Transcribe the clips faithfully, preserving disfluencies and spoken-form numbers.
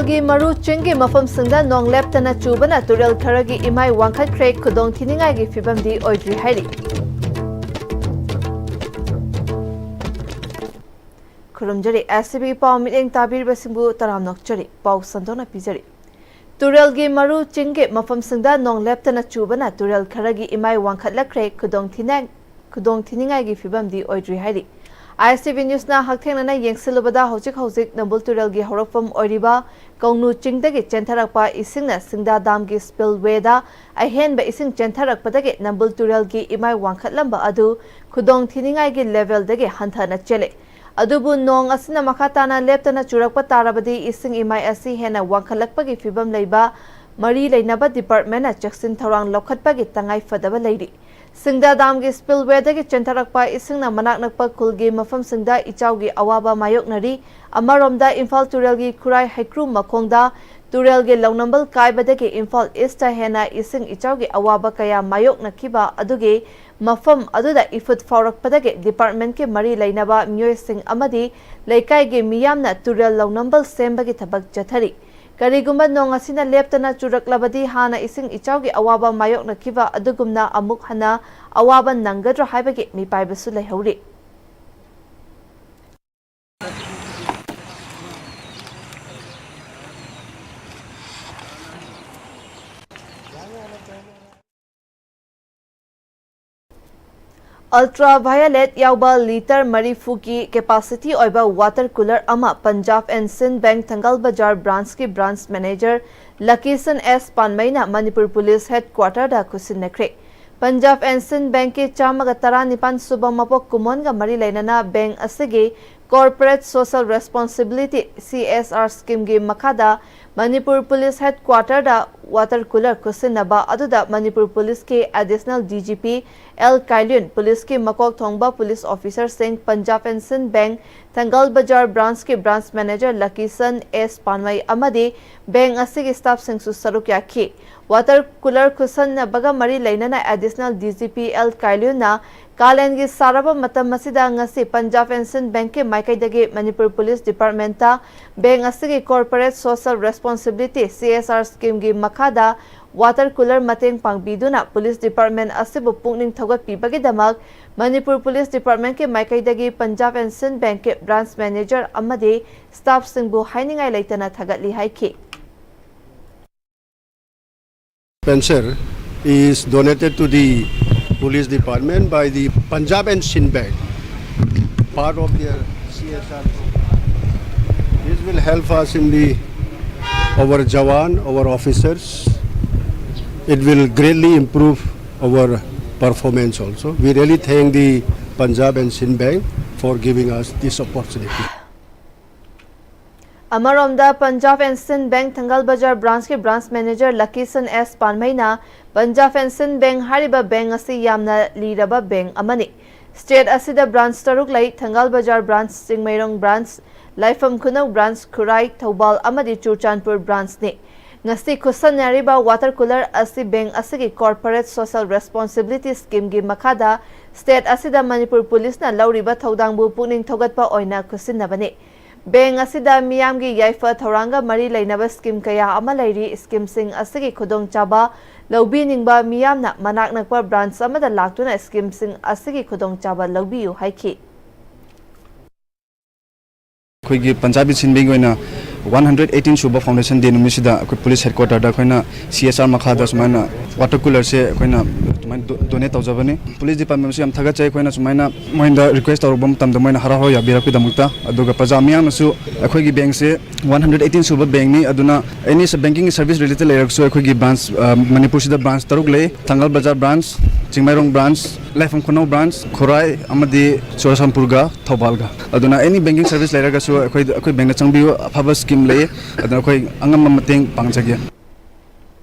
ꯒꯤ ꯃꯔꯨ ꯆꯤꯡꯒꯤ ꯃꯐꯝꯁꯤꯡꯗ ꯅꯣꯡ ꯂꯦꯞꯇꯅ ꯆꯨꯕꯅ ꯇꯨꯔꯦꯜ ꯈꯔꯒꯤ ꯏꯃꯥꯏ ꯋꯥꯡꯈꯠꯈ꯭ꯔꯦ, ꯈꯨꯗꯣꯡ ꯊꯤꯅꯤꯡꯉꯥꯏꯒꯤ ꯐꯤꯕꯝꯗꯤ ꯑꯣꯏꯗ꯭ꯔꯤ ꯍꯥꯏꯔꯤ꯫ ꯈꯨꯔꯨꯝꯖꯔꯤ꯫ ꯑꯦꯁ ꯁꯤ ꯕꯤꯒꯤ ꯄꯥꯎ ꯃꯤꯠꯌꯦꯡ ꯇꯥꯕꯤꯔꯤꯕꯁꯤꯡꯕꯨ ꯇꯔꯥꯝꯅ ꯑꯣꯛꯆꯔꯤ꯫ ꯄꯥꯎ ꯁꯟꯗꯣꯛꯅ ꯄꯤꯖꯔꯤ꯫ ꯇꯨꯔꯦꯜꯒꯤ ꯃꯔꯨ ꯆꯤꯡꯒꯤ ꯃꯐꯝꯁꯤꯡꯗ ꯅꯣꯡ ꯂꯦꯞꯇꯅ ꯆꯨꯕꯅ ꯇꯨꯔꯦꯜ ꯈꯔꯒꯤ ꯏꯃꯥꯏ ꯋꯥꯡꯈꯠꯂꯛꯈ꯭ꯔꯦ, ꯈꯨꯗꯣꯡ ꯊꯤꯅ-, ꯈꯨꯗꯣꯡ ꯊꯤꯅꯤꯡꯉꯥꯏꯒꯤ ꯐꯤꯕꯝꯗꯤ ꯑꯣꯏꯗ꯭ꯔꯤ ꯍꯥꯏꯔꯤ꯫ ꯑꯥꯏ ꯑꯦꯁ ꯇꯤ ꯚꯤ ꯅ꯭ꯌꯨꯁꯅ ꯍꯛꯊꯦꯡꯅꯅ ꯌꯦꯡꯁꯤꯜꯂꯨꯕꯗ, ꯍꯧꯖꯤꯛ ꯍꯧꯖꯤꯛ ꯅꯝꯕꯨꯜ ꯇꯨꯔꯦꯜꯒꯤ ꯍꯧꯔꯛꯐꯝ ꯑꯣꯏꯔꯤꯕ ꯀꯧꯅꯨ ꯆꯤꯡꯗꯒꯤ ꯆꯦꯟꯊꯔꯛꯄ ꯏꯁꯤꯡꯅ ꯁꯤꯡꯗꯥ ꯗꯥꯝꯒꯤ ꯁ꯭ꯄꯤꯜꯋꯦꯗ ꯑꯍꯦꯟꯕ ꯏꯁꯤꯡ ꯆꯦꯟꯊꯔꯛꯄꯗꯒꯤ ꯅꯝꯕꯨꯜ ꯇꯨꯔꯦꯜꯒꯤ ꯏꯃꯥꯏ ꯋꯥꯡꯈꯠꯂꯝꯕ ꯑꯗꯨ ꯈꯨꯗꯣꯡ ꯊꯤꯅꯤꯡꯉꯥꯏꯒꯤ ꯂꯦꯚꯦꯜꯗꯒꯤ ꯍꯟꯊꯅ ꯆꯦꯜꯂꯦ꯫ ꯑꯗꯨꯕꯨ ꯅꯣꯡ ꯑꯁꯤꯅ ꯃꯈꯥ ꯇꯥꯅ ꯂꯦꯞꯇꯅ ꯆꯨꯔꯛꯄ ꯇꯥꯔꯕꯗꯤ ꯏꯁꯤꯡ ꯏꯃꯥꯏ ꯑꯁꯤ ꯍꯦꯟꯅ ꯋꯥꯡꯈꯠꯂꯛꯄꯒꯤ ꯐꯤꯕꯝ ꯂꯩꯕ ꯃꯔꯤ ꯂꯩꯅꯕ ꯗꯤꯄꯥꯔꯠꯃꯦꯟꯅ ꯆꯦꯛꯁꯤꯟ ꯊꯧꯔꯥꯡ ꯂꯧꯈꯠꯄꯒꯤ ꯇꯉꯥꯏ ꯐꯗꯕ ꯂꯩꯔꯤ꯫ ꯁꯤꯡꯗꯥ ꯗꯥꯝꯒꯤ ꯁ꯭ꯄꯤꯜꯋꯦꯗꯒꯤ ꯆꯦꯟꯊꯔꯛꯄ ꯏꯁꯤꯡꯅ ꯃꯅꯥꯛ ꯅꯛꯄ ꯈꯨꯜꯒꯤ ꯃꯐꯝꯁꯤꯡꯗ ꯏꯆꯥꯎꯒꯤ ꯑꯋꯥꯕ ꯃꯥꯌꯣꯛꯅꯔꯤ꯫ ꯑꯃꯔꯣꯝꯗ ꯏꯝꯐꯥꯜ ꯇꯨꯔꯦꯜꯒꯤ ꯈꯨꯔꯥꯏ ꯍꯩꯀ꯭ꯔꯨ ꯃꯈꯣꯡꯗ ꯇꯨꯔꯦꯜꯒꯤ ꯂꯧꯅꯝꯕꯜ ꯀꯥꯏꯕꯗꯒꯤ ꯏꯝꯐꯥꯜ ꯏꯁꯇ ꯍꯦꯟꯅ ꯏꯁꯤꯡ ꯏꯆꯥꯎꯒꯤ ꯑꯋꯥꯕ ꯀꯌꯥ ꯃꯥꯌꯣꯛꯅꯈꯤꯕ ꯑꯗꯨꯒꯤ ꯃꯐꯝ ꯑꯗꯨꯗ ꯏꯐꯨꯠ ꯐꯥꯎꯔꯛꯄꯗꯒꯤ ꯗꯤꯄꯥꯔꯠꯃꯦꯟꯠꯀꯤ ꯃꯔꯤ ꯂꯩꯅꯕ ꯃꯤꯑꯣꯏꯁꯤꯡ ꯑꯃꯗꯤ ꯂꯩꯀꯥꯏꯒꯤ ꯃꯤꯌꯥꯝꯅ ꯇꯨꯔꯦꯜ ꯂꯧꯅꯝꯕꯜ ꯁꯦꯝꯕꯒꯤ ꯊꯕꯛ ꯆꯠꯊꯔꯤ꯫ ꯀꯔꯤꯒꯨꯝꯕ ꯅꯣꯡ ꯑꯁꯤꯅ ꯂꯦꯞꯇꯅ ꯆꯨꯔꯛꯂꯕꯗꯤ ꯍꯥꯟꯅ ꯏꯁꯤꯡ ꯏꯆꯥꯎꯒꯤ ꯑꯋꯥꯕ ꯃꯥꯌꯣꯛꯅꯈꯤꯕ ꯑꯗꯨꯒꯨꯝꯅ ꯑꯃꯨꯛ ꯍꯟꯅ ꯑꯋꯥꯕ ꯅꯪꯒꯗ꯭ꯔꯥ ꯍꯥꯏꯕꯒꯤ ꯃꯤꯄꯥꯏꯕꯁꯨ ꯂꯩꯍꯧꯔꯤ꯫ Ultraviolet ꯌꯥꯎꯕ ꯂꯤꯇꯔ ꯃꯔꯤꯐꯨꯒꯤ capacity ꯑꯣꯏꯕ water cooler ꯑꯃ Punjab and Sind Bank Thangal Bazar branchꯀꯤ branch manager ꯂꯀꯤꯁꯟ ꯑꯦꯁ ꯄꯥꯟꯃꯩꯅ ꯃꯅꯤꯄꯨꯔ ꯄꯨꯂꯤꯁ headquarterꯗ ꯈꯨꯠꯁꯤꯟꯅꯈ꯭ꯔꯦ꯫ Punjab and Sind Bankꯀꯤ ꯆꯥꯝꯃꯒ ꯇꯔꯥꯅꯤꯄꯥꯟ ꯁꯨꯕ ꯃꯄꯣꯛ ꯀꯨꯝꯑꯣꯟꯒ ꯃꯔꯤ ꯂꯩꯅꯅ bank ꯑꯁꯤꯒꯤ Corporate Social Responsibility, C S R, schemeꯒꯤ ꯃꯈꯥꯗ ꯃꯅꯤꯄꯨꯔ ꯄꯨꯂꯤꯁ headquarterꯗ water cooler ꯈꯨꯠꯁꯤꯟꯅꯕ ꯑꯗꯨꯗ ꯃꯅꯤꯄꯨꯔ ꯄꯨꯂꯤꯁꯀꯤ additional D G P L ꯀꯥꯏꯂꯨꯟ, ꯄꯨꯂꯤꯁꯀꯤ ꯃꯀꯣꯛ ꯊꯣꯡꯕ ꯄꯨꯂꯤꯁ officerꯁꯤꯡ, Punjab and Sind Bank Thangal Bazar branchꯀꯤ branch manager ꯂꯀꯤꯁꯟ ꯑꯦꯁ ꯄꯥꯟꯃꯩ ꯑꯃꯗꯤ bank ꯑꯁꯤꯒꯤ staffꯁꯤꯡꯁꯨ ꯁꯔꯨꯛ ꯌꯥꯈꯤ꯫ Water cooler ꯈꯨꯠꯁꯤꯟꯅꯕꯒ ꯃꯔꯤ ꯂꯩꯅꯅ additional D G P L ꯀꯥꯏꯂꯨꯟꯅ ꯀꯥꯂꯦꯟꯒꯤ ꯁꯥꯔꯕ ꯃꯇꯝ ꯑꯁꯤꯗ ꯉꯁꯤ ꯄꯟꯖꯥꯕ ꯑꯦꯟ ꯁꯤꯟ ꯕꯦꯡꯛꯀꯤ ꯃꯥꯏꯀꯩꯗꯒꯤ ꯃꯅꯤꯄꯨꯔ ꯄꯨꯂꯤꯁ ꯗꯤꯄꯥꯔꯠꯃꯦꯟꯠꯇ ꯕꯦꯡꯛ ꯑꯁꯤꯒꯤ corporate social responsibility, C S R, ꯁ꯭ꯀꯤꯝꯒꯤ ꯃꯈꯥꯗ ꯋꯥꯇꯔ ꯀꯨꯂꯔ ꯃꯇꯦꯡ ꯄꯥꯡꯕꯤꯗꯨꯅ ꯄꯨꯂꯤꯁ ꯗꯤꯄꯥꯔꯠꯃꯦꯟꯠ ꯑꯁꯤꯕꯨ ꯄꯨꯛꯅꯤꯡ ꯊꯧꯒꯠꯄꯤꯕꯒꯤꯗꯃꯛ ꯃꯅꯤꯄꯨꯔ ꯄꯨꯂꯤꯁ ꯗꯤꯄꯥꯔꯠꯃꯦꯟꯠꯀꯤ ꯃꯥꯏꯀꯩꯗꯒꯤ ꯄꯟꯖꯥꯕ ꯑꯦꯟ ꯁꯤꯟ ꯕꯦꯡꯛꯀꯤ ꯕ꯭ꯔꯥꯟꯆ ꯃꯦꯅꯦꯖꯔ ꯑꯃꯗꯤ ꯁ꯭ꯇꯥꯐꯁꯤꯡꯕꯨ ꯍꯥꯏꯅꯤꯡꯉꯥꯏ ꯂꯩꯇꯅ ꯊꯥꯒꯠꯂꯤ ꯍꯥꯏꯈꯤ꯫ Dispenser is donated to the police department by the Punjab and Sind Bank, part of their C S R program. This will help us in the, our jawan, our officers. It will greatly improve our performance also. We really thank the Punjab and Sind Bank for giving us this opportunity. ꯑꯃꯔꯣꯝꯗ Punjab and Sind Bank Thangal Bazar ꯕ꯭ꯔꯥꯟꯆꯀꯤ branch manager Lakishan S ꯄꯥꯟꯃꯩꯅ Punjab and Sind Bank ꯍꯥꯏꯔꯤꯕ bank ꯑꯁꯤ ꯌꯥꯝꯅ ꯂꯤꯔꯕ bank ꯑꯃꯅꯤ꯫ State ꯑꯁꯤꯗ branch ꯇꯔꯨꯛ ꯂꯩ: ꯊꯪꯒꯥꯜ ꯕꯖꯥꯔ ꯕ꯭ꯔꯥꯟꯆ, ꯆꯤꯡꯃꯩꯔꯣꯡ ꯕ꯭ꯔꯥꯟꯆ, ꯂꯥꯏꯐꯝ ꯈꯨꯅꯧ ꯕ꯭ꯔꯥꯟꯆ, ꯈꯨꯔꯥꯏ, ꯊꯧꯕꯥꯜ ꯑꯃꯗꯤ ꯆꯨꯔꯆꯥꯟꯄꯨꯔ ꯕ꯭ꯔꯥꯟꯆꯅꯤ꯫ ꯉꯁꯤ ꯈꯨꯠꯁꯝꯅꯔꯤꯕ ꯋꯥꯇꯔ ꯀꯨꯂꯔ ꯑꯁꯤ ꯕꯦꯡꯛ ꯑꯁꯤꯒꯤ ꯀꯣꯔꯄꯣꯔꯦꯠ ꯁꯣꯁꯤꯌꯦꯜ ꯔꯦꯁꯄꯣꯟꯁꯤꯕꯤꯂꯤꯇꯤ ꯁ꯭ꯀꯤꯝꯒꯤ ꯃꯈꯥꯗ ꯁ꯭ꯇꯦꯠ ꯑꯁꯤꯗ ꯃꯅꯤꯄꯨꯔ ꯄꯨꯂꯤꯁꯅ ꯂꯧꯔꯤꯕ ꯊꯧꯗꯥꯡꯕꯨ ꯄꯨꯛꯅꯤꯡ ꯊꯧꯒꯠꯄ ꯑꯣꯏꯅ ꯈꯨꯠꯁꯤꯟꯅꯕꯅꯤ꯫ ꯕꯦꯡꯛ ꯑꯁꯤꯗ ꯃꯤꯌꯥꯝꯒꯤ ꯌꯥꯏꯐ ꯊꯧꯔꯥꯡꯒ ꯃꯔꯤ ꯂꯩꯅꯕ ꯁ꯭ꯀꯤꯝ ꯀꯌꯥ ꯑꯃ ꯂꯩꯔꯤ꯫ ꯁ꯭ꯀꯤꯝꯁꯤꯡ ꯑꯁꯤꯒꯤ ꯈꯨꯗꯣꯡꯆꯥꯕ ꯂꯧꯕꯤꯅꯤꯡꯕ ꯃꯤꯌꯥꯝꯅ ꯃꯅꯥꯛ ꯅꯛꯄ ꯕ꯭ꯔꯥꯟꯆ ꯑꯃꯗ ꯂꯥꯛꯇꯨꯅ ꯁ꯭ꯀꯤꯝꯁꯤꯡ ꯑꯁꯤꯒꯤ ꯈꯨꯗꯣꯡꯆꯥꯕ ꯂꯧꯕꯤꯌꯨ ꯍꯥꯏꯈꯤ꯫ ꯑꯩꯈꯣꯏꯒꯤ ꯄꯟꯖꯥꯕ ꯑꯦꯟ ꯁꯤꯟ ꯕꯦꯡꯛꯀꯤ ꯑꯣꯏꯅ ꯋꯥꯟ ꯍꯟꯗ꯭ꯔꯦꯠ ꯑꯩꯠꯇꯤꯟ ꯁꯨꯕ ꯐꯥꯎꯟꯗꯦꯁꯟ ꯗꯦ ꯅꯨꯃꯤꯠꯁꯤꯗ ꯑꯩꯈꯣꯏ ꯄꯨꯂꯤꯁ ꯍꯦꯗꯀ꯭ꯋꯥꯇꯔꯗ ꯑꯩꯈꯣꯏꯅ ꯁꯤ ꯑꯦꯁ ꯑꯥꯔ ꯃꯈꯥꯗ ꯁꯨꯃꯥꯏꯅ ꯋꯥꯇꯔ ꯀꯨꯂꯔꯁꯦ ꯑꯩꯈꯣꯏꯅ ꯑꯗꯨꯃꯥꯏꯅ ꯗꯣ-, ꯗꯣꯅꯦꯠ ꯇꯧꯖꯕꯅꯤ꯫ ꯄꯨꯂꯤꯁ ꯗꯤꯄꯥꯔꯠꯃꯦꯟꯁꯨ ꯌꯥꯝ ꯊꯥꯒꯠꯆꯩ꯫ ꯑꯩꯈꯣꯏꯅ ꯁꯨꯃꯥꯏꯅ ꯃꯣꯏꯗ ꯔꯤꯀ꯭ꯋꯦꯁ ꯇꯧꯔꯨꯕ ꯃꯇꯝꯗ ꯃꯣꯏꯅ ꯍꯔꯥꯎ ꯍꯔꯥꯎ ꯌꯥꯕꯤꯔꯛꯄꯒꯤꯗꯃꯛꯇ꯫ ꯑꯗꯨꯒ ꯄ꯭ꯔꯖꯥ ꯃꯤꯌꯥꯝꯅꯁꯨ ꯑꯩꯈꯣꯏꯒꯤ ꯕꯦꯡꯛꯁꯦ ꯋꯥꯟ ꯍꯟꯗ꯭ꯔꯦꯠ ꯑꯩꯠꯇꯤꯟ ꯁꯨꯕ ꯕꯦꯡꯛꯅꯤ꯫ ꯑꯗꯨꯅ ꯑꯦꯅꯤ ꯕꯦꯡꯀꯤꯡꯒꯤ ꯁꯔꯚꯤꯁ ꯔꯤꯂꯦꯇꯦꯗ ꯂꯩꯔꯒꯁꯨ ꯑꯩꯈꯣꯏꯒꯤ ꯕ꯭ꯔꯥꯟꯆ, ꯑ, ꯃꯅꯤꯄꯨꯔꯁꯤꯗ ꯕ꯭ꯔꯥꯟꯆ ꯇꯔꯨꯛ ꯂꯩ: ꯊꯪꯒꯥꯜ ꯕꯖꯥꯔ ꯕ꯭ꯔꯥꯟꯆ, ꯆꯤꯡꯃꯩꯔꯣꯡ ꯕ꯭ꯔꯥꯟꯆ, ꯂꯥꯏꯐꯝ ꯈꯨꯅꯧ ꯕ꯭ꯔꯥꯟꯆ, ꯈꯨꯔꯥꯏ ꯑꯃꯗꯤ ꯆꯨꯔꯆꯥꯟꯄꯨꯔꯒ ꯊꯧꯕꯥꯜꯒ꯫ ꯑꯗꯨꯅ ꯑꯦꯅꯤ ꯕꯦꯡꯀꯤꯡ ꯁꯔꯚꯤꯁ ꯂꯩꯔꯒꯁꯨ ꯑꯩꯈꯣꯏ, ꯑꯩꯈꯣꯏ ꯕꯦꯡꯛꯇ ꯆꯪꯕꯤꯌꯨ, ꯑꯐꯕ ꯁ꯭ꯀꯤꯝ ꯂꯩ꯫ ꯑꯗꯨꯅ ꯑꯩꯈꯣꯏ ꯑꯉꯝꯕ ꯃꯇꯦꯡ ꯄꯥꯡꯖꯒꯦ꯫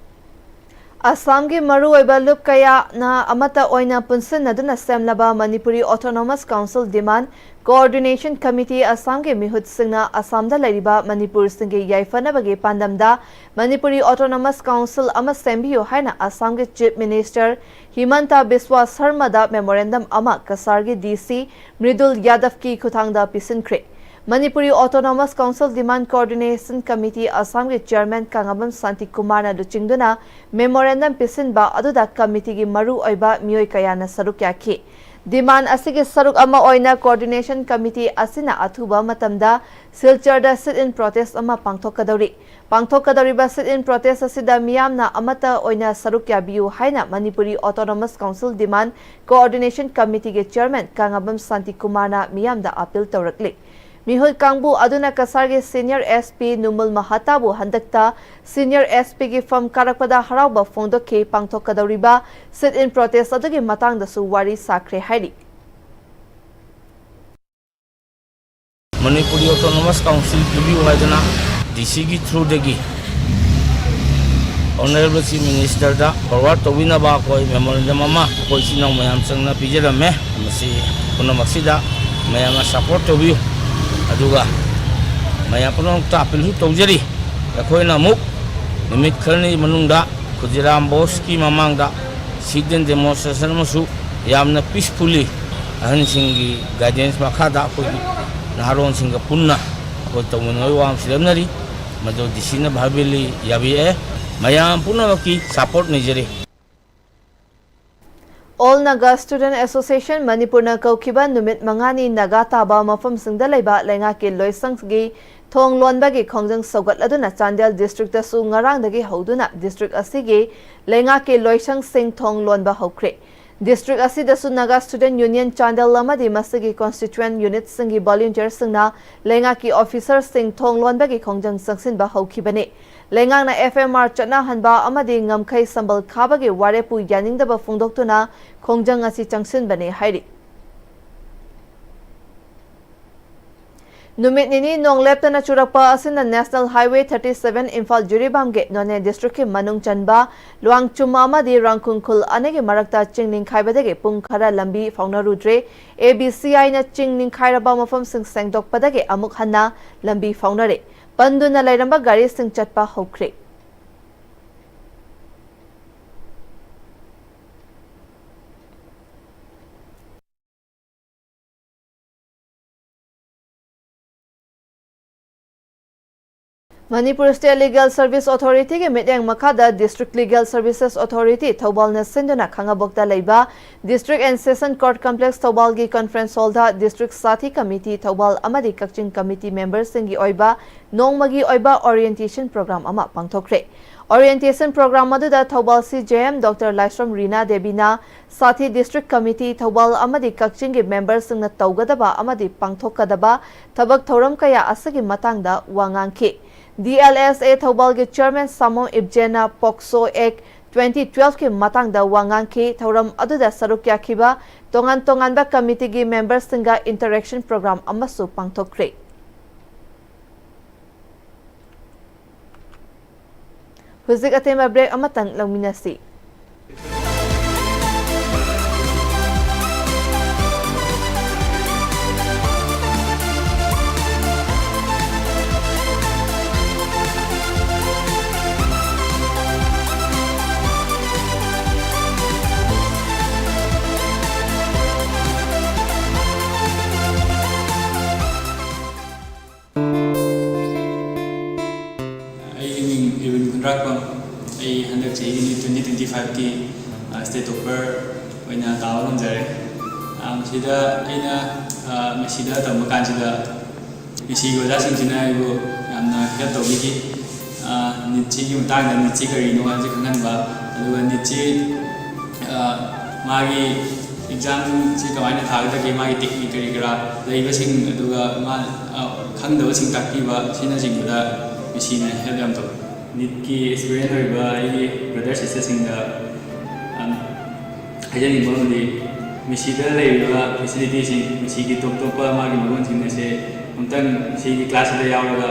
ꯑꯁꯥꯝꯒꯤ ꯃꯔꯨꯑꯣꯏꯕ ꯂꯨꯞ ꯀꯌꯥꯅ ꯑꯃꯠꯇ ꯑꯣꯏꯅ ꯄꯨꯟꯁꯤꯟꯅꯗꯨꯅ ꯁꯦꯝꯂꯕ ꯃꯅꯤꯄꯨꯔꯤ ꯑꯣꯇꯣꯅꯣꯃꯁ ꯀꯥꯎꯟꯁꯤꯜ ꯗꯤꯃꯥꯟ ꯀꯣꯑꯣꯔꯗꯤꯅꯦꯁꯟ ꯀꯃꯤꯇꯤ ꯑꯁꯥꯝꯒꯤ ꯃꯤꯍꯨꯠꯁꯤꯡꯅ ꯑꯁꯥꯝꯗ ꯂꯩꯔꯤꯕ ꯃꯅꯤꯄꯨꯔꯁꯤꯡꯒꯤ ꯌꯥꯏꯐꯅꯕꯒꯤ ꯄꯥꯟꯗꯝꯗ ꯃꯅꯤꯄꯨꯔꯤ ꯑꯣꯇꯣꯅꯣꯃꯁ ꯀꯥꯎꯟꯁꯤꯜ ꯑꯃ ꯁꯦꯝꯕꯤꯌꯨ ꯍꯥꯏꯅ ꯑꯁꯥꯝꯒꯤ ꯆꯤꯐ ꯃꯤꯅꯤꯁꯇꯔ ꯍꯤꯃꯟꯇ ꯕꯤꯁ꯭ꯋꯥ ꯁꯔꯃꯗ ꯃꯦꯃꯣꯔꯦꯟꯗꯝ ꯑꯃ ꯀꯁꯥꯔꯒꯤ ꯗꯤ ꯁꯤ ꯃ꯭ꯔꯤꯗꯨꯜ ꯌꯥꯗꯕꯀꯤ ꯈꯨꯠꯊꯥꯡꯗ ꯄꯤꯁꯤꯟꯈ꯭ꯔꯦ꯫ ꯃꯅꯤꯄꯨꯔꯤ ꯑꯣꯇꯣꯅꯣꯃꯁ ꯀꯥꯎꯟꯁꯤꯜ ꯗꯤꯃꯥꯟ ꯀꯣꯑꯣꯔꯗꯤꯅꯦꯁꯟ ꯀꯃꯤꯇꯤ ꯑꯁꯥꯝꯒꯤ ꯆꯤꯌꯔꯃꯦꯟ ꯀꯪꯂꯥꯕꯝ ꯁꯥꯟꯇꯤ ꯀꯨꯃꯥꯔꯅ ꯂꯨꯆꯤꯡꯗꯨꯅ ꯃꯦꯃꯣꯔꯦꯟꯗꯝ ꯄꯤꯁꯤꯟꯕ ꯑꯗꯨꯗ ꯀꯃꯤꯇꯤꯒꯤ ꯃꯔꯨ ꯑꯣꯏꯕ ꯃꯤꯑꯣꯏ ꯀꯌꯥꯅ ꯁꯔꯨꯛ ꯌꯥꯈꯤ꯫ ꯗꯤꯃꯥꯟ ꯑꯁꯤꯒꯤ ꯁꯔꯨꯛ ꯑꯃ ꯑꯣꯏꯅ ꯀꯣꯑꯣꯔꯗꯤꯅꯦꯁꯟ ꯀꯃꯤꯇꯤ ꯑꯁꯤꯅ ꯑꯊꯨꯕ ꯃꯇꯝꯗ ꯁꯤꯜꯆꯔꯗ ꯁꯤꯠ ꯏꯟ ꯄ꯭ꯔꯣꯇꯦꯁ ꯑꯃ ꯄꯥꯡꯊꯣꯛꯀꯗꯧꯔꯤ꯫ ꯄꯥꯡꯊꯣꯛꯀꯗꯧꯔꯤꯕ ꯁꯤꯠ ꯏꯟ ꯄ꯭ꯔꯣꯇꯦꯁ ꯑꯁꯤꯗ ꯃꯤꯌꯥꯝꯅ ꯑꯃꯠꯇ ꯑꯣꯏꯅ ꯁꯔꯨꯛ ꯌꯥꯕꯤꯌꯨ ꯍꯥꯏꯅ ꯃꯅꯤꯄꯨꯔꯤ ꯑꯣꯇꯣꯅꯣꯃꯁ ꯀꯥꯎꯟꯁꯤꯜ ꯗꯤꯃꯥꯟ ꯀꯣꯑꯣꯔꯗꯤꯅꯦꯁꯟ ꯀꯃꯤꯇꯤꯒꯤ ꯆꯤꯌꯔꯃꯦꯟ ꯀꯪꯂꯥꯕꯝ ꯁꯥꯟꯇꯤ ꯀꯨꯃꯥꯔꯅ ꯃꯤꯌꯥꯝꯗ ꯑꯄꯤꯜ ꯇꯧꯔꯛꯂꯤ꯫ ꯃꯤꯍꯨꯠ ꯀꯥꯡꯕꯨ ꯑꯗꯨꯅ ꯀꯁꯥꯔꯒꯤ ꯁꯤꯅꯤꯌꯔ ꯑꯦꯁ ꯄꯤ ꯅꯨꯃꯨꯜ ꯃꯍꯥꯇꯥꯕꯨ ꯍꯟꯗꯛꯇ ꯁꯤꯅꯤꯌꯔ ꯑꯦꯁ ꯄꯤꯒꯤ ꯐꯝ ꯀꯥꯔꯛꯄꯗ ꯍꯔꯥꯎꯕ ꯐꯣꯡꯗꯣꯛꯈꯤ꯫ ꯄꯥꯡꯊꯣꯛꯀꯗꯧꯔꯤꯕ ꯁꯤꯠ ꯏꯟ ꯄ꯭ꯔꯣꯇꯦꯁ ꯑꯗꯨꯒꯤ ꯃꯇꯥꯡꯗꯁꯨ ꯋꯥꯔꯤ ꯁꯥꯈ꯭ꯔꯦ ꯍꯥꯏꯔꯤ꯫ ꯃꯅꯤꯄꯨꯔꯤ ꯑꯣꯇꯣꯅꯣꯃꯁ ꯀꯥꯎꯟꯁꯤꯜ ꯄꯤꯕꯤꯌꯨ ꯍꯥꯏꯗꯅ ꯗꯤ ꯁꯤꯒꯤ ꯊ꯭ꯔꯨꯗꯒꯤ ꯑꯣꯅꯔꯦꯕꯜ ꯆꯤꯐ ꯃꯤꯅꯤꯁꯇꯔꯗ ꯐꯣꯔꯋꯥꯔꯗ ꯇꯧꯕꯤꯅꯕ ꯑꯩꯈꯣꯏ ꯃꯦꯃꯣꯔꯦꯟꯗꯝ ꯑꯃ ꯑꯩꯈꯣꯏ ꯏꯆꯤꯟ ꯏꯅꯥꯎ ꯃꯌꯥꯝ ꯆꯪꯅ ꯄꯤꯖꯔꯝꯃꯦ꯫ ꯃꯁꯤ ꯄꯨꯝꯅꯃꯛꯁꯤꯗ ꯃꯌꯥꯝꯅ ꯁꯄꯣꯔꯠ ꯇꯧꯕꯤꯌꯨ꯫ ꯑꯗꯨꯒ ꯃꯌꯥꯝ ꯄꯨꯝꯅꯃꯛꯇ ꯑꯄꯤꯜꯁꯨ ꯇꯧꯖꯔꯤ꯫ ꯑꯩꯈꯣꯏꯅ ꯑꯃꯨꯛ ꯅꯨꯃꯤꯠ ꯈꯔꯅꯤ ꯃꯅꯨꯡꯗ ꯈꯨꯗꯤꯔꯥꯝ ꯕꯣꯁꯀꯤ ꯃꯃꯥꯡꯗ ꯁꯤꯠ ꯏꯟ ꯗꯦꯃꯣꯟꯁꯇ꯭ꯔꯦꯁꯟ ꯑꯃꯁꯨ ꯌꯥꯝꯅ ꯄꯤꯁꯐꯨꯜꯂꯤ ꯑꯍꯟꯁꯤꯡꯒꯤ ꯒꯥꯏꯗꯦꯟꯁ ꯃꯈꯥꯗ ꯑꯩꯈꯣꯏꯒꯤ ꯅꯍꯥꯔꯣꯟꯁꯤꯡꯒ ꯄꯨꯟꯅ ꯑꯩꯈꯣꯏ ꯇꯧꯃꯤꯟꯅꯕꯒꯤ ꯋꯥꯐꯝꯁꯤ ꯂꯦꯞꯅꯔꯤ꯫ ꯃꯗꯨ ꯗꯤ ꯁꯤꯅ ꯚꯔꯕꯦꯜꯂꯤ ꯌꯥꯕꯤꯔꯛꯑꯦ꯫ ꯃꯌꯥꯝ ꯄꯨꯝꯅꯃꯛꯀꯤ ꯁꯄꯣꯔꯠ ꯅꯤꯖꯔꯤ꯫ ꯑꯣꯜ ꯅꯥꯒꯥ ꯁ꯭ꯇꯨꯗꯦꯟꯠ ꯑꯦꯁꯣꯁꯤꯌꯦꯁꯟ ꯃꯅꯤꯄꯨꯔꯅ ꯀꯧꯈꯤꯕ ꯅꯨꯃꯤꯠ ꯃꯉꯥꯅꯤ ꯅꯥꯒꯥ ꯇꯥꯕ ꯃꯐꯝꯁꯤꯡꯗ ꯂꯩꯕ ꯂꯩꯉꯥꯛꯀꯤ ꯂꯣꯏꯁꯪꯒꯤ ꯊꯣꯡ ꯂꯣꯟꯕꯒꯤ ꯈꯣꯡꯖꯪ ꯁꯧꯒꯠꯂꯗꯨꯅ ꯆꯥꯟꯗꯦꯜ ꯗꯤꯁꯇ꯭ꯔꯤꯛꯇꯁꯨ ꯉꯔꯥꯡꯗꯒꯤ ꯍꯧꯗꯨꯅ ꯗꯤꯁꯇ꯭ꯔꯤꯛ ꯑꯁꯤꯒꯤ ꯂꯩꯉꯥꯛꯀꯤ ꯂꯣꯏꯁꯪꯁꯤꯡ ꯊꯣꯡ ꯂꯣꯟꯕ ꯍꯧꯈ꯭ꯔꯦ꯫ ꯗꯤꯁꯇ꯭ꯔꯤꯛ ꯑꯁꯤꯗꯁꯨ ꯅꯥꯒꯥ ꯁ꯭ꯇꯨꯗꯦꯟꯠ ꯌꯨꯅꯤꯌꯟ ꯆꯥꯟꯗꯦꯜ ꯑꯃꯗꯤ ꯃꯁꯤꯒꯤ ꯀꯣꯟꯁꯇꯤꯇ꯭ꯌꯨꯌꯦꯟꯠ ꯌꯨꯅꯤꯠꯁꯤꯡꯒꯤ ꯚꯣꯂꯨꯟꯇꯤꯌꯔꯁꯤꯡꯅ ꯂꯩꯉꯥꯛꯀꯤ ꯑꯣꯐꯤꯁꯔꯁꯤꯡ ꯊꯣꯡ ꯂꯣꯟꯕꯒꯤ ꯈꯣꯡꯖꯪ ꯆꯪꯁꯤꯟꯕ ꯍꯧꯈꯤꯕꯅꯤ꯫ ꯂꯩꯉꯥꯛꯅ ꯑꯦꯐ ꯑꯦꯝ ꯑꯥꯔ ꯆꯠꯅꯍꯟꯕ ꯑꯃꯗꯤ ꯉꯝꯈꯩ ꯁꯝꯕꯜ ꯈꯥꯕꯒꯤ ꯋꯥꯔꯦꯞꯄꯨ ꯌꯥꯅꯤꯡꯗꯕ ꯐꯣꯡꯗꯣꯛꯇꯨꯅ ꯈꯣꯡꯖꯪ ꯑꯁꯤ ꯆꯪꯁꯤꯟꯕꯅꯤ ꯍꯥꯏꯔꯤ꯫ ꯅꯨꯃꯤꯠ ꯅꯤꯅꯤ ꯅꯣꯡ ꯂꯦꯞꯇꯅ ꯆꯨꯔꯛꯄ ꯑꯁꯤꯅ National Highway thirty seven Imphal ꯖꯤꯔꯤꯕꯥꯝꯒꯤ ꯅꯣꯅꯦ district ꯀꯤ ꯃꯅꯨꯡ ꯆꯟꯕ ꯂꯨꯋꯥꯡꯆꯨꯝ ꯑꯃꯗꯤ ꯔꯥꯡꯈꯨꯜ ꯈꯨꯜ ꯑꯅꯤꯒꯤ ꯃꯔꯛꯇ ꯆꯤꯡ ꯅꯤꯡꯈꯥꯏꯕꯗꯒꯤ ꯄꯨꯡ ꯈꯔ ꯂꯝꯕꯤ ꯐꯥꯎꯅꯔꯨꯗ꯭ꯔꯦ꯫ A B C I ꯅ ꯆꯤꯡ ꯅꯤꯡꯈꯥꯏꯔꯕ ꯃꯐꯝꯁꯤꯡ ꯁꯦꯡꯗꯣꯛꯄꯗꯒꯤ ꯑꯃꯨꯛ ꯍꯟꯅ ꯂꯝꯕꯤ ꯐꯥꯎꯅꯔꯦ꯫ ꯄꯟꯗꯨꯅ ꯂꯩꯔꯝꯕ ꯒꯥꯔꯤꯁꯤꯡ ꯆꯠꯄ ꯍꯧꯈ꯭ꯔꯦ꯫ Manipur State Legal Service Authority ꯒꯤ ꯃꯤꯠꯌꯦꯡ ꯃꯈꯥꯗ District Legal Services Authority ꯊꯧꯕꯥꯜꯅ ꯁꯤꯟꯗꯨꯅ ꯈꯥꯡꯉꯕꯣꯛꯇ ꯂꯩꯕ District and Session Court Complex ꯊꯧꯕꯥꯜꯒꯤ conference hall the District ꯁꯥꯊꯤ committee ꯊꯧꯕꯥꯜ ꯑꯃꯗꯤ ꯀꯛꯆꯤꯡ committee member ꯁꯤꯡꯒꯤ ꯑꯣꯏꯕ ꯅꯣꯡꯃꯒꯤ ꯑꯣꯏꯕ orientation program ꯑꯃ ꯄꯥꯡꯊꯣꯛꯈ꯭ꯔꯦ꯫ Orientation program ꯑꯗꯨꯗ Thoubal C J M Doctor ꯂꯥꯏꯁ꯭ꯔꯝ ꯔꯤꯅꯥ ꯗꯦꯕꯤꯅ ꯁꯥꯊꯤ District Committee ꯊꯧꯕꯥꯜ ꯑꯃꯗꯤ ꯀꯛꯆꯤꯡꯒꯤ member ꯁꯤꯡꯅ ꯇꯧꯒꯗꯕ ꯑꯃꯗꯤ ꯄꯥꯡꯊꯣꯛꯀꯗꯕ ꯊꯕꯛ ꯊꯧꯔꯝ ꯀꯌꯥ ꯑꯁꯤꯒꯤ ꯃꯇꯥꯡꯗ ꯋꯥ ꯉꯥꯡꯈꯤ꯫ D L S A ꯊꯧꯕꯥꯜꯒꯤ Chairman ꯁꯥꯃꯣꯝ ꯏꯕꯖꯦꯟꯅ POCSO Act twenty twelve ꯀꯤ ꯃꯇꯥꯡꯗ ꯋꯥ ꯉꯥꯡꯈꯤ꯫ ꯊꯧꯔꯝ ꯑꯗꯨꯗ ꯁꯔꯨꯛ ꯌꯥꯈꯤꯕ ꯇꯣꯉꯥꯟ ꯇꯣꯉꯥꯟꯕ committee ꯒꯤ member ꯁꯤꯡꯒ interaction program ꯑꯃꯁꯨ ꯄꯥꯡꯊꯣꯛꯈ꯭ꯔꯦ꯫ ꯍꯧꯖꯤꯛ ꯑꯇꯦꯟꯕ break ꯑꯃꯇꯪ ꯂꯧꯃꯤꯟꯅꯁꯤ꯫ ꯑꯩꯒꯤ ꯃꯤꯡ ꯏꯔꯋꯤꯟ ꯈꯨꯟꯗ꯭ꯔꯥꯛꯄꯝ꯫ ꯑꯩ ꯍꯟꯗꯛ ꯆꯍꯤꯒꯤ NEET twenty twenty five ꯀꯤ, ꯑ, state topper ꯑꯣꯏꯅ ꯇꯥꯕ ꯉꯝꯖꯔꯦ꯫ ꯑ, ꯃꯁꯤꯗ ꯑꯩꯅ, ꯑ, ꯃꯦꯁꯤꯗ ꯇꯝꯕ ꯀꯥꯟꯁꯤꯗ ꯃꯦꯁꯤꯒꯤ ꯑꯣꯖꯥꯁꯤꯡꯁꯤꯅ ꯑꯩꯕꯨ ꯌꯥꯝꯅ help ꯇꯧꯕꯤꯈꯤ꯫ ꯑ, NEET ꯁꯤꯒꯤ ꯃꯇꯥꯡꯗ, NEET ꯁꯤ ꯀꯔꯤꯅꯣ ꯍꯥꯏꯕꯁꯤ ꯈꯪꯍꯟꯕ, ꯑꯗꯨꯒ NEET ꯁꯤ, ꯑ, ꯃꯥꯒꯤ exam ꯁꯤ ꯀꯃꯥꯏꯅ ꯊꯥꯒꯗꯒꯦ, ꯃꯥꯒꯤ technique ꯀꯔꯤ ꯀꯔꯥ ꯂꯩꯕꯁꯤꯡ, ꯑꯗꯨꯒ ꯃꯥ, ꯑ, ꯈꯪꯗꯕꯁꯤꯡ ꯇꯥꯛꯄꯤꯕ ꯑꯁꯤꯅꯆꯤꯡꯕꯗ ꯃꯦꯁꯤꯅ help ꯌꯥꯝ ꯇꯧꯏ꯫ NEET ꯀꯤ aspirant ꯑꯣꯏꯔꯤꯕ ꯑꯩꯒꯤ brother sister ꯁꯤꯡꯗ, ꯑꯝ, ꯍꯥꯏꯖꯅꯤꯡꯕ ꯑꯃꯗꯤ ꯃꯦꯁꯤꯗ ꯂꯩꯔꯤꯕ facility ꯁꯤꯡ, ꯃꯦꯁꯤꯒꯤ ꯇꯣꯞ ꯇꯣꯞꯄ ꯃꯥꯒꯤ ꯃꯒꯨꯟꯁꯤꯡ ꯑꯁꯦ ꯑꯃꯨꯛꯇꯪ ꯁꯤꯒꯤ ꯀ꯭ꯂꯥꯁꯁꯤꯗ ꯌꯥꯎꯔꯒ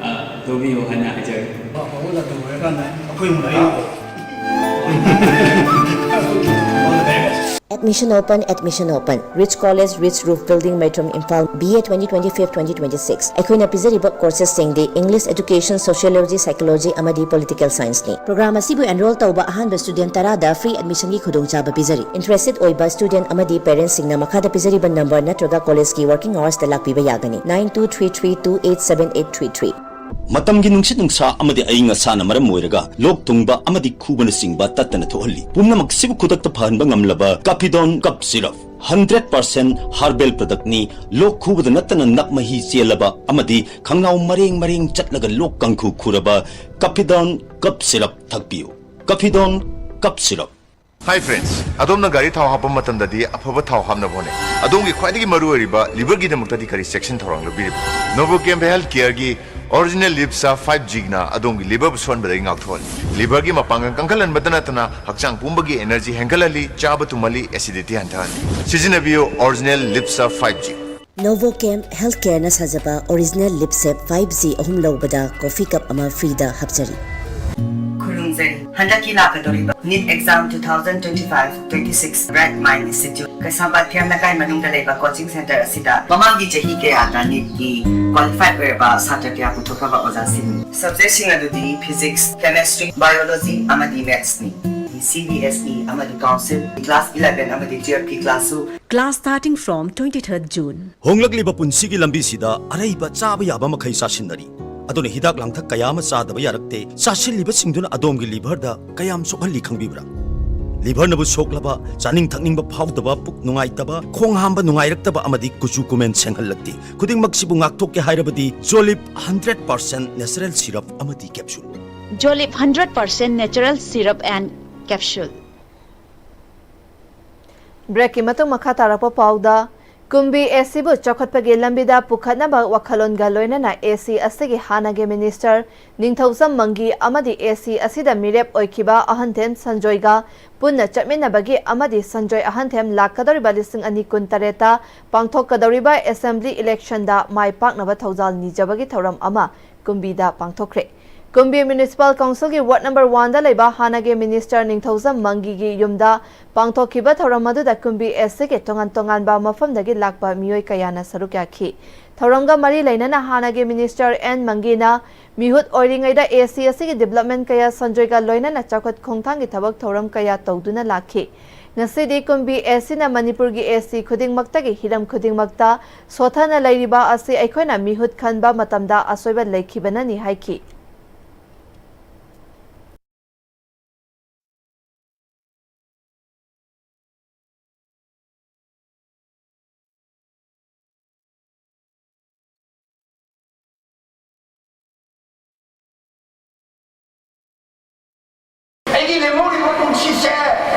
ꯑ, ꯂꯧꯕꯤꯌꯨ ꯍꯥꯏꯅ ꯍꯥꯏꯖꯔꯤ꯫ Admission open, admission open. Rich College, Rich Roof Building, Maitram, Imphal, B A twenty twenty-five twenty twenty-six. ꯑꯩꯈꯣꯏꯅ ꯄꯤꯖꯔꯤꯕ courses ꯁꯤꯡꯗꯤ English, Education, Sociology, Psychology ꯑꯃꯗꯤ Political Science ꯅꯤ꯫ Program ꯑꯁꯤꯕꯨ enroll ꯇꯧꯕ ꯑꯍꯥꯟꯕ student ꯇꯔꯥꯗ free admission ꯒꯤ ꯈꯨꯗꯣꯡꯆꯥꯕ ꯄꯤꯖꯔꯤ꯫ Interested ꯑꯣꯏꯕ student ꯑꯃꯗꯤ parents ꯁꯤꯡꯅ ꯃꯈꯥꯗ ꯄꯤꯖꯔꯤꯕ number ꯅꯠꯇ꯭ꯔꯒ college ꯀꯤ working hours ꯇ ꯂꯥꯛꯄꯤꯕ ꯌꯥꯒꯅꯤ꯫ Nine two three three two eight seven eight three three꯫ ꯃꯇꯝꯒꯤ ꯅꯨꯡꯁꯤꯠ ꯅꯨꯡꯁꯥ ꯑꯃꯗꯤ ꯑꯏꯪ ꯑꯁꯥꯅ ꯃꯔꯝ ꯑꯣꯏꯔꯒ ꯂꯣꯛ ꯊꯨꯡꯕ ꯑꯃꯗꯤ ꯈꯨꯕꯅꯆꯤꯡꯕ ꯇꯠꯇꯅ ꯊꯣꯛꯍꯜꯂꯤ꯫ ꯄꯨꯝꯅꯃꯛꯁꯤꯕꯨ ꯈꯨꯗꯛꯇ ꯐꯍꯟꯕ ꯉꯝꯂꯕ Caphidone Cough Syrup, hundred percent herbal product ꯅꯤ꯫ ꯂꯣꯛ ꯈꯨꯕꯗ ꯅꯠꯇꯅ ꯅꯞ ꯃꯍꯤ ꯆꯦꯜꯂꯕ ꯑꯃꯗꯤ ꯈꯪꯅꯥꯎ ꯃꯔꯦꯡ ꯃꯔꯦꯡ ꯆꯠꯂꯒ ꯂꯣꯛ ꯀꯥꯡꯈꯨ ꯈꯨꯔꯕ Caphidone Cough Syrup ꯊꯛꯄꯤꯌꯨ꯫ Caphidone Cough Syrup꯫ Hi friends, ꯑꯗꯣꯝꯅ ꯒꯥꯔꯤ ꯊꯥꯎ ꯍꯥꯞꯄ ꯃꯇꯝꯗꯗꯤ ꯑꯐꯕ ꯊꯥꯎ ꯍꯥꯞꯅꯕ ꯍꯣꯠꯅꯩ꯫ ꯑꯗꯣꯝꯒꯤ ꯈ꯭ꯋꯥꯏꯗꯒꯤ ꯃꯔꯨꯑꯣꯏꯔꯤꯕ liver ꯒꯤꯗꯃꯛꯇꯗꯤ ꯀꯔꯤ ꯆꯦꯛꯁꯤꯟ ꯊꯧꯔꯥꯡ ꯂꯧꯕꯤꯔꯤꯕꯒꯦ? Novochem Health Care ꯒꯤ Original Lip Surf five G ꯅ ꯑꯗꯣꯝꯒꯤ liver ꯕꯨ ꯁꯣꯛꯍꯟꯕꯗꯒꯤ ꯉꯥꯛꯊꯣꯛꯍꯜꯂꯤ꯫ Liver ꯒꯤ ꯃꯄꯥꯡꯒꯜ ꯀꯟꯈꯠꯍꯟꯕꯇ ꯅꯠꯇꯅ ꯍꯛꯆꯥꯡ ꯄꯨꯝꯕꯒꯤ energy ꯍꯦꯟꯒꯠꯍꯜꯂꯤ, ꯆꯥꯕ ꯇꯨꯝꯍꯜꯂꯤ, acidity ꯍꯟꯊꯍꯜꯂꯤ꯫ ꯁꯤꯖꯤꯟꯅꯕꯤꯌꯨ Original Lip Surf five G꯫ Novochem Healthcare ꯅ ꯁꯥꯖꯕ Original Lip Surf five G ꯑꯍꯨꯝ ꯂꯧꯕꯗ coffee cup ꯑꯃ free ꯗ ꯍꯥꯞꯆꯔꯤ꯫ ꯈꯨꯔꯨꯝꯖꯔꯤ꯫ ꯍꯟꯗꯛꯀꯤ ꯂꯥꯛꯀꯗꯧꯔꯤꯕ NEET exam two thousand twenty five twenty six Bright Mind Institute ꯀꯩꯁꯥꯝꯄꯥꯠ ꯐꯤꯌꯝ ꯂꯩꯀꯥꯏ ꯃꯅꯨꯡꯗ ꯂꯩꯕ coaching centre ꯑꯁꯤꯗ ꯃꯃꯥꯡꯒꯤ ꯆꯍꯤ ꯀꯌꯥꯗ NEET ꯀꯤ qualified ꯑꯣꯏꯔꯕ ꯁꯥꯇ꯭ꯔ ꯀꯌꯥ ꯄꯨꯊꯣꯛꯈ꯭ꯔꯕ ꯑꯣꯖꯥꯁꯤꯡꯅꯤ꯫ Subject ꯁꯤꯡ ꯑꯗꯨꯗꯤ Physics, Chemistry, Biology ꯑꯃꯗꯤ Maths ꯅꯤ꯫ C B S E ꯑꯃꯗꯤ Council, Class eleven ꯑꯃꯗꯤ twelve ꯀꯤ class ꯁꯨ Class starting from twenty third June. ꯍꯣꯡꯂꯛꯂꯤꯕ ꯄꯨꯟꯁꯤꯒꯤ ꯂꯝꯕꯤꯁꯤꯗ ꯑꯔꯩꯕ ꯆꯥꯕ ꯌꯥꯕ ꯃꯈꯩ ꯆꯥꯁꯤꯟꯅꯔꯤ꯫ ꯑꯗꯨꯅ ꯍꯤꯗꯥꯛ ꯂꯥꯡꯊꯛ ꯀꯌꯥ ꯑꯃ ꯆꯥꯗꯕ ꯌꯥꯔꯛꯇꯦ꯫ ꯆꯥꯁꯤꯜꯂꯤꯕꯁꯤꯡꯗꯨꯅ ꯑꯗꯣꯝꯒꯤ liver ꯗ ꯀꯌꯥꯝ ꯁꯣꯛꯍꯜꯂꯤ ꯈꯪꯕꯤꯕ꯭ꯔꯥ? Liver ꯅꯕꯨ ꯁꯣꯛꯂꯕ, ꯆꯥꯅꯤꯡ ꯊꯛꯅꯤꯡꯕ ꯐꯥꯎꯗꯕ, ꯄꯨꯛ ꯅꯨꯡꯉꯥꯏꯇꯕ, ꯈꯣꯡ ꯍꯥꯝꯕ ꯅꯨꯡꯉꯥꯏꯔꯛꯇꯕ ꯑꯃꯗꯤ ꯀꯨꯆꯨ ꯀꯨꯃꯦꯟ ꯁꯦꯡꯍꯜꯂꯛꯇꯦ꯫ ꯈꯨꯗꯤꯡꯃꯛꯁꯤꯕꯨ ꯉꯥꯛꯊꯣꯛꯀꯦ ꯍꯥꯏꯔꯕꯗꯤ Jolib hundred percent natural syrup ꯑꯃꯗꯤ capsule꯫ Jolib hundred percent natural syrup and capsule. Break ꯀꯤ ꯃꯇꯨꯡ ꯃꯈꯥ ꯇꯥꯔꯛꯄ ꯄꯥꯎꯗ ꯀꯨꯝꯕꯤ ꯑꯦ ꯁꯤꯕꯨ ꯆꯥꯎꯈꯠꯄꯒꯤ ꯂꯝꯕꯤꯗ ꯄꯨꯈꯠꯅꯕ ꯋꯥꯈꯜꯂꯣꯟꯒ ꯂꯣꯏꯅꯅ ꯑꯦ ꯁꯤ ꯑꯁꯤꯒꯤ ꯍꯥꯟꯅꯒꯤ ꯃꯤꯅꯤꯁꯇꯔ ꯅꯤꯡꯊꯧꯖꯝ ꯃꯪꯒꯤ ꯑꯃꯗꯤ ꯑꯦ ꯁꯤ ꯑꯁꯤꯗ ꯃꯤꯔꯦꯞ ꯑꯣꯏꯈꯤꯕ ꯑꯍꯟꯊꯦꯝ ꯁꯟꯖꯣꯏꯒ ꯄꯨꯟꯅ ꯆꯠꯃꯤꯟꯅꯕꯒꯤ ꯑꯃꯗꯤ ꯁꯟꯖꯣꯏ ꯑꯍꯟꯊꯦꯝ ꯂꯥꯛꯀꯗꯧꯔꯤꯕ ꯂꯤꯁꯤꯡ ꯑꯅꯤ ꯀꯨꯟꯇꯔꯦꯠꯇ ꯄꯥꯡꯊꯣꯛꯀꯗꯧꯔꯤꯕ ꯑꯦꯁꯦꯝꯕ꯭ꯂꯤ ꯏꯂꯦꯛꯁꯟꯗ ꯃꯥꯏ ꯄꯥꯛꯅꯕ ꯊꯧꯖꯥꯜ ꯅꯤꯖꯕꯒꯤ ꯊꯧꯔꯝ ꯑꯃ ꯀꯨꯝꯕꯤꯗ ꯄꯥꯡꯊꯣꯛꯈ꯭ꯔꯦ꯫ ꯀꯨꯝꯕꯤ ꯃ꯭ꯌꯨꯅꯤꯁꯤꯄꯥꯜ ꯀꯥꯎꯟꯁꯤꯜꯒꯤ ꯋꯥꯔꯗ ꯅꯝꯕꯔ ꯋꯥꯟꯗ ꯂꯩꯕ ꯍꯥꯟꯅꯒꯤ ꯃꯤꯅꯤꯁꯇꯔ ꯅꯤꯡꯊꯧꯖꯝ ꯃꯪꯒꯤꯒꯤ ꯌꯨꯝꯗ ꯄꯥꯡꯊꯣꯛꯈꯤꯕ ꯊꯧꯔꯝ ꯑꯗꯨꯗ ꯀꯨꯝꯕꯤ ꯑꯦꯁ ꯁꯤꯒꯤ ꯇꯣꯉꯥꯟ ꯇꯣꯉꯥꯟꯕ ꯃꯐꯝꯗꯒꯤ ꯂꯥꯛꯄ ꯃꯤꯑꯣꯏ ꯀꯌꯥꯅ ꯁꯔꯨꯛ ꯌꯥꯈꯤ꯫ ꯊꯧꯔꯝꯒ ꯃꯔꯤ ꯂꯩꯅꯅ ꯍꯥꯟꯅꯒꯤ ꯃꯤꯅꯤꯁꯇꯔ ꯑꯦꯟ ꯃꯪꯒꯤꯅ ꯃꯤꯍꯨꯠ ꯑꯣꯏꯔꯤꯉꯩꯗ ꯑꯦ ꯁꯤ ꯑꯁꯤꯒꯤ ꯗꯤꯕ꯭ꯂꯞꯃꯦꯟ ꯀꯌꯥ ꯁꯟꯖꯣꯏꯒ ꯂꯣꯏꯅꯅ ꯆꯥꯎꯈꯠ ꯈꯣꯡꯊꯥꯡꯒꯤ ꯊꯕꯛ ꯊꯧꯔꯝ ꯀꯌꯥ ꯇꯧꯗꯨꯅ ꯂꯥꯛꯈꯤ꯫ ꯉꯁꯤꯗꯤ ꯀꯨꯝꯕꯤ ꯑꯦ ꯁꯤꯅ ꯃꯅꯤꯄꯨꯔꯒꯤ ꯑꯦ ꯁꯤ ꯈꯨꯗꯤꯡꯃꯛꯇꯒꯤ ꯍꯤꯔꯝ ꯈꯨꯗꯤꯡꯃꯛꯇ ꯁꯣꯊꯅ ꯂꯩꯔꯤꯕ ꯑꯁꯤ ꯑꯩꯈꯣꯏꯅ ꯃꯤꯍꯨꯠ ꯈꯟꯕ ꯃꯇꯝꯗ ꯑꯁꯣꯏꯕ ꯂꯩꯈꯤꯕꯅꯅꯤ ꯍꯥꯏꯈꯤ꯫ ꯑꯩꯒꯤ ꯂꯦꯝꯍꯧꯔꯤꯕ ꯄꯨꯟꯁꯤꯁꯦ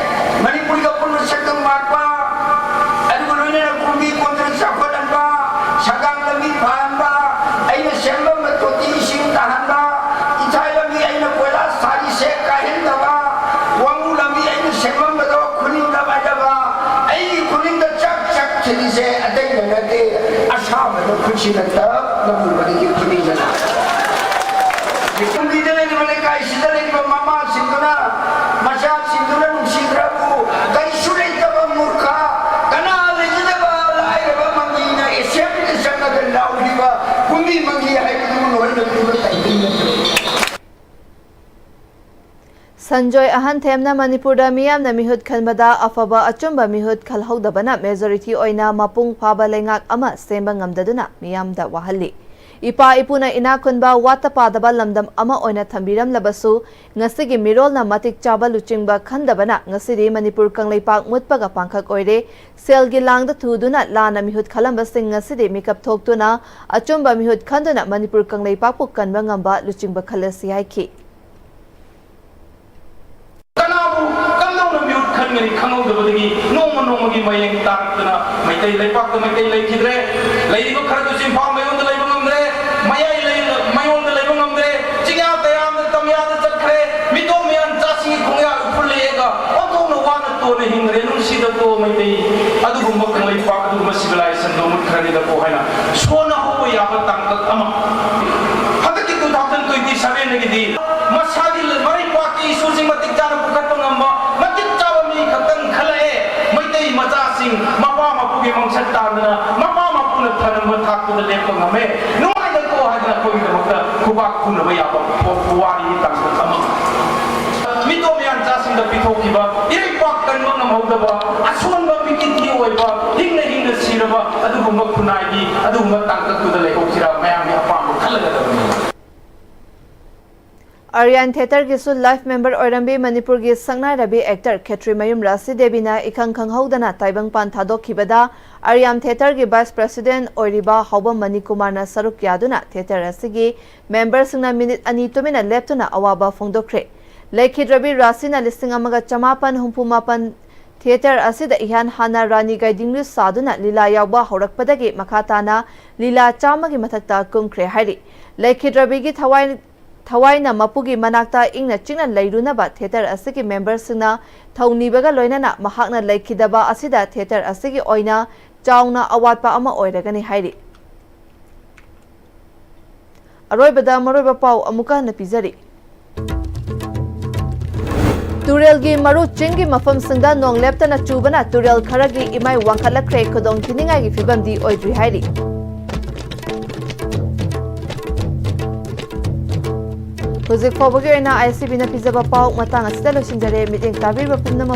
ꯃꯅꯤꯄꯨꯔꯒꯤ ꯑꯄꯨꯟꯕ ꯁꯛꯇꯝ ꯉꯥꯛꯄ, ꯑꯗꯨꯒ ꯂꯣꯏꯅꯅ ꯀꯨꯝꯕꯤ ꯀꯣꯟꯗꯅ ꯆꯥꯎꯈꯠꯍꯟꯕ, ꯁꯒꯥꯡ ꯂꯝꯕꯤ ꯐꯍꯟꯕ, ꯑꯩꯅ ꯁꯦꯝꯂꯝꯕ ꯇꯣꯇꯤ ꯏꯁꯤꯡ ꯇꯥꯍꯟꯕ, ꯏꯊꯥꯏ ꯂꯝꯕꯤ ꯑꯩꯅ ꯀꯣꯏꯂꯥꯁ ꯊꯥꯔꯤꯁꯦ ꯀꯥꯏꯍꯟꯗꯕ, ꯋꯥꯡꯉꯨ ꯂꯝꯕꯤ ꯑꯩꯅ ꯁꯦꯝꯂꯝꯕꯗꯣ ꯈꯨꯅꯤꯡꯗ ꯃꯥꯏꯗꯕ, ꯑꯩꯒꯤ ꯈꯨꯅꯤꯡꯗ ꯆꯥꯛ ꯆꯥꯛ ꯊꯤꯜꯂꯤꯁꯦ ꯑꯇꯩꯅ ꯅꯠꯇꯦ, ꯑꯁꯥꯕꯗ ꯈꯨꯠꯁꯤꯅ ꯇꯞ ꯅꯝꯃꯨꯕꯗꯒꯤ ꯈꯨꯅꯤꯡꯗ ꯂꯥꯛꯑꯦ꯫ ꯀꯨꯝꯕꯤꯗ ꯂꯩꯔꯤꯕ ꯂꯩꯀꯥꯏꯁꯤꯗ ꯂꯩꯔꯤꯕ ꯃꯃꯥꯁꯤꯡꯗꯨꯅ ꯃꯆꯥꯁꯤꯡꯗꯨꯅ ꯅꯨꯡꯁꯤꯗ꯭ꯔꯕꯨ ꯀꯔꯤꯁꯨ ꯂꯩꯇꯕ ꯃꯨꯔꯈ, ꯀꯅꯥ ꯂꯩꯖꯗꯕ ꯂꯥꯏꯔꯕ ꯃꯪꯒꯤꯅ ꯑꯦꯁꯦꯝꯕ꯭ꯂꯤꯗ ꯆꯪꯉꯒ ꯂꯥꯎꯔꯤꯕ ꯀꯨꯝꯕꯤ ꯃꯪꯒꯤ ꯍꯥꯏꯕꯗꯨ ꯂꯣꯏꯅ ꯄꯤꯕ ꯇꯥꯏꯕꯪ ꯅꯠꯇ꯭ꯔꯣ? ꯁꯟꯖꯣꯏ ꯑꯍꯟꯊꯦꯝꯅ ꯃꯅꯤꯄꯨꯔꯗ ꯃꯤꯌꯥꯝꯅ ꯃꯤꯍꯨꯠ ꯈꯟꯕꯗ ꯑꯐꯕ ꯑꯆꯨꯝꯕ ꯃꯤꯍꯨꯠ ꯈꯜꯍꯧꯗꯕꯅ ꯃꯦꯖꯣꯔꯤꯇꯤ ꯑꯣꯏꯅ ꯃꯄꯨꯡ ꯐꯥꯕ ꯂꯩꯉꯥꯛ ꯑꯃ ꯁꯦꯝꯕ ꯉꯝꯗꯗꯨꯅ ꯃꯤꯌꯥꯝꯗ ꯋꯥꯍꯜꯂꯤ꯫ ꯏꯄꯥ ꯏꯄꯨꯅ ꯏꯅꯥꯛ ꯈꯨꯟꯕ ꯋꯥꯠꯇ ꯄꯥꯗꯕ ꯂꯝꯗꯝ ꯑꯃ ꯑꯣꯏꯅ ꯊꯝꯕꯤꯔꯝꯂꯕꯁꯨ ꯉꯁꯤꯒꯤ ꯃꯤꯔꯣꯜꯅ ꯃꯇꯤꯛ ꯆꯥꯕ ꯂꯨꯆꯤꯡꯕ ꯈꯟꯗꯕꯅ ꯉꯁꯤꯗꯤ ꯃꯅꯤꯄꯨꯔ ꯀꯪꯂꯩꯄꯥꯛ ꯃꯨꯠꯄꯒ ꯄꯥꯡꯈꯛ ꯑꯣꯏꯔꯦ꯫ ꯁꯦꯜꯒꯤ ꯂꯥꯡꯗ ꯊꯨꯗꯨꯅ ꯂꯥꯟꯅ ꯃꯤꯍꯨꯠ ꯈꯜꯂꯝꯕꯁꯤꯡ ꯉꯁꯤꯗꯤ ꯃꯤꯀꯞ ꯊꯣꯛꯇꯨꯅ ꯑꯆꯨꯝꯕ ꯃꯤꯍꯨꯠ ꯈꯟꯗꯨꯅ ꯃꯅꯤꯄꯨꯔ ꯀꯪꯂꯩꯄꯥꯛꯄꯨ ꯀꯟꯕ ꯉꯝꯕ ꯂꯨꯆꯤꯡꯕ ꯈꯜꯂꯁꯤ ꯍꯥꯏꯈꯤ꯫ ꯀꯅꯥꯕꯨ ꯀꯝꯗꯧꯅ ꯃꯤꯍꯨꯠ ꯈꯟꯒꯅꯤ ꯈꯪꯍꯧꯗꯕꯗꯒꯤ ꯅꯣꯡꯃ ꯅꯣꯡꯃꯒꯤ ꯃꯌꯦꯡ ꯇꯥꯔꯛꯇꯅ ꯃꯩꯇꯩ ꯂꯩꯄꯥꯛꯇ ꯃꯩꯇꯩ ꯂꯩꯈꯤꯗ꯭ꯔꯦ꯫ ꯂꯩꯔꯤꯕ ꯈꯔꯗꯨꯁꯨ ꯏꯝꯐꯥꯜ ꯃꯌꯣꯟꯗ ꯂꯩꯕ ꯉꯝꯗ꯭ꯔꯦ꯫ ꯃꯌꯥꯏ ꯂꯩ-, ꯃꯌꯣꯟꯗ ꯂꯩꯕ ꯉꯝꯗ꯭ꯔꯦ꯫ ꯆꯤꯡꯌꯥ ꯇꯌꯥꯝꯗ ꯇꯝꯌꯥꯗ ꯆꯠꯈ꯭ꯔꯦ꯫ ꯃꯤꯇꯣꯞ ꯃꯤꯌꯥꯟ ꯆꯥꯁꯤꯡꯒꯤ ꯈꯣꯡꯌꯥ ꯎꯐꯨꯜ ꯂꯦꯛꯑꯒ ꯑꯣꯟꯊꯣꯛꯅ ꯋꯥꯅ ꯇꯣꯟꯅ ꯍꯤꯡꯈ꯭ꯔꯦ꯫ ꯅꯨꯡꯁꯤꯗꯀꯣ ꯃꯩꯇꯩ, ꯑꯗꯨꯒꯨꯝꯕ ꯀꯪꯂꯩꯄꯥꯛ, ꯑꯗꯨꯒꯨꯝꯕ ꯁꯤꯚꯤꯂꯥꯏꯖꯦꯁꯟꯗꯣ ꯃꯨꯠꯈ꯭ꯔꯅꯤꯗꯀꯣ ꯍꯥꯏꯅ ꯁꯣꯟꯅ ꯍꯧꯕ ꯌꯥꯕ ꯇꯥꯡꯀꯛ ꯑꯃ꯫ ꯍꯟꯗꯛꯀꯤ two thousand twenty seven ꯗꯒꯤꯗꯤ ꯃꯁꯥꯒꯤ ꯃꯔꯩꯄꯥꯛꯀꯤ ꯏꯁꯨꯁꯤꯡ ꯃꯇꯤꯛ ꯆꯥꯅ ꯄꯨꯈꯠꯄ ꯉꯝꯕ ꯃꯇꯤꯛ ꯆꯥꯕ ꯃꯤ ꯈꯛꯇꯪ ꯈꯜꯂꯛꯑꯦ꯫ ꯃꯩꯇꯩ ꯃꯆꯥꯁꯤꯡ ꯃꯄꯥ ꯃꯄꯨꯒꯤ ꯃꯪꯁꯠ ꯇꯥꯟꯗꯅ ꯃꯄꯥ ꯃꯄꯨꯅ ꯐꯅꯕ ꯊꯥꯛꯇꯨꯗ ꯂꯦꯞꯄ ꯉꯝꯃꯦ꯫ ꯅꯨꯡꯉꯥꯏꯅꯀꯣ ꯍꯥꯏꯗꯅ ꯑꯩꯈꯣꯏꯒꯤꯗꯃꯛꯇ ꯈꯨꯕꯥꯛ ꯈꯨꯅꯕ ꯌꯥꯕ ꯄꯣ-, ꯄꯨꯋꯥꯔꯤꯒꯤ ꯇꯥꯡꯀꯛ ꯑꯃ꯫ ꯃꯤꯇꯣꯞ ꯃꯤꯌꯥꯟꯆꯥꯁꯤꯡꯗ ꯄꯤꯊꯣꯛꯈꯤꯕ, ꯏꯔꯩꯄꯥꯛ ꯀꯟꯕ ꯉꯝꯍꯧꯗꯕ, ꯑꯁꯣꯟꯕ ꯃꯤꯀꯤꯠꯀꯤ ꯑꯣꯏꯕ, ꯍꯤꯡꯅ ꯍꯤꯡꯅ ꯁꯤꯔꯕ ꯑꯗꯨꯒꯨꯝꯕ ꯈꯨꯟꯅꯥꯏꯒꯤ ꯑꯗꯨꯒꯨꯝꯕ ꯇꯥꯡꯀꯛꯇꯨꯗ ꯂꯩꯍꯧꯁꯤꯔꯥ? ꯃꯌꯥꯝꯒꯤ ꯑꯄꯥꯝꯕ ꯈꯜꯂꯒꯗꯕꯅꯤ꯫ ꯑꯥꯔꯌꯥꯟ ꯊꯤꯌꯦꯇꯔꯒꯤꯁꯨ ꯂꯥꯏꯐ ꯃꯦꯝꯕꯔ ꯑꯣꯏꯔꯝꯕꯤ ꯃꯅꯤꯄꯨꯔꯒꯤ ꯁꯛꯅꯥꯏꯔꯕꯤ ꯑꯦꯛꯇꯔ ꯈꯦꯇ꯭ꯔꯤꯃꯌꯨꯝ ꯔꯥꯁꯤ ꯗꯦꯕꯤꯅ ꯏꯈꯪ ꯈꯪꯍꯧꯗꯅ ꯇꯥꯏꯕꯪꯄꯥꯟ ꯊꯥꯗꯣꯛꯈꯤꯕꯗ ꯑꯥꯔꯌꯥꯟ ꯊꯤꯌꯦꯇꯔꯒꯤ ꯚꯥꯏꯁ ꯄ꯭ꯔꯦꯁꯤꯗꯦꯟꯠ ꯑꯣꯏꯔꯤꯕ ꯍꯥꯎꯕꯝ ꯃꯅꯤꯀꯨꯃꯥꯔꯅ ꯁꯔꯨꯛ ꯌꯥꯗꯨꯅ ꯊꯤꯌꯦꯇꯔ ꯑꯁꯤꯒꯤ ꯃꯦꯝꯕꯔꯁꯤꯡꯅ ꯃꯤꯅꯤꯠ ꯑꯅꯤ ꯇꯨꯃꯤꯟꯅ ꯂꯦꯞꯇꯨꯅ ꯑꯋꯥꯕ ꯐꯣꯡꯗꯣꯛꯈ꯭ꯔꯦ꯫ ꯂꯩꯈꯤꯗ꯭ꯔꯕꯤ ꯔꯥꯁꯤꯅ ꯂꯤꯁꯤꯡ ꯑꯃꯒ ꯆꯃꯥꯄꯟ ꯍꯨꯝꯐꯨ ꯃꯥꯄꯟ ꯊꯤꯌꯦꯇꯔ ꯑꯁꯤꯗ ꯏꯍꯥꯟ ꯍꯥꯟꯅ ꯔꯥꯅꯤ ꯒꯥꯏꯗꯤꯡꯂꯤꯌꯨ ꯁꯥꯗꯨꯅ ꯂꯤꯂꯥ ꯌꯥꯎꯕ ꯍꯧꯔꯛꯄꯗꯒꯤ ꯃꯈꯥ ꯇꯥꯅ ꯂꯤꯂꯥ ꯆꯥꯝꯃꯒꯤ ꯃꯊꯛꯇ ꯀꯨꯝꯈ꯭ꯔꯦ ꯍꯥꯏꯔꯤ꯫ ꯂꯩꯈꯤꯗ꯭ꯔꯕꯤꯒꯤ ꯊꯋꯥꯏ ꯊꯋꯥꯏꯅ ꯃꯄꯨꯒꯤ ꯃꯅꯥꯛꯇ ꯏꯪꯅ ꯆꯤꯛꯅ ꯂꯩꯔꯨꯅꯕ ꯊꯤꯌꯦꯇꯔ ꯑꯁꯤꯒꯤ ꯃꯦꯝꯕꯔꯁꯤꯡꯅ ꯊꯧꯅꯤꯕꯒ ꯂꯣꯏꯅꯅ ꯃꯍꯥꯛꯅ ꯂꯩꯈꯤꯗꯕ ꯑꯁꯤꯗ ꯊꯤꯌꯦꯇꯔ ꯑꯁꯤꯒꯤ ꯑꯣꯏꯅ ꯆꯥꯎꯅ ꯑꯋꯥꯠꯄ ꯑꯃ ꯑꯣꯏꯔꯒꯅꯤ ꯍꯥꯏꯔꯤ꯫ ꯑꯔꯣꯏꯕꯗ ꯃꯔꯨꯑꯣꯏꯕ ꯄꯥꯎ ꯑꯃꯨꯛꯀ ꯍꯟꯅ ꯄꯤꯖꯔꯤ꯫ ꯇꯨꯔꯦꯜꯒꯤ ꯃꯔꯨ ꯆꯤꯡꯒꯤ ꯃꯐꯝꯁꯤꯡꯗ ꯅꯣꯡ ꯂꯦꯞꯇꯅ ꯆꯨꯕꯅ ꯇꯨꯔꯦꯜ ꯈꯔꯒꯤ ꯏꯃꯥꯏ ꯋꯥꯡꯈꯠꯂꯛꯈ꯭ꯔꯦ, ꯈꯨꯗꯣꯡ ꯊꯤꯅꯤꯡꯉꯥꯏꯒꯤ ꯐꯤꯕꯝꯗꯤ ꯑꯣꯏꯗ꯭ꯔꯤ ꯍꯥꯏꯔꯤ꯫ ꯍꯧꯖꯤꯛ ꯐꯥꯎꯕꯒꯤ ꯑꯣꯏꯅ ꯑꯥꯏ ꯑꯦꯁ ꯁꯤ ꯕꯤꯅ ꯄꯤꯖꯕ ꯄꯥꯎ ꯃꯇꯥꯡ ꯑꯁꯤꯗ ꯂꯣꯏꯁꯤꯟꯖꯔꯦ꯫ ꯃꯤꯠꯌꯦꯡ ꯇꯥꯕꯤꯔꯤꯕ ꯄꯨꯝꯅꯃꯛ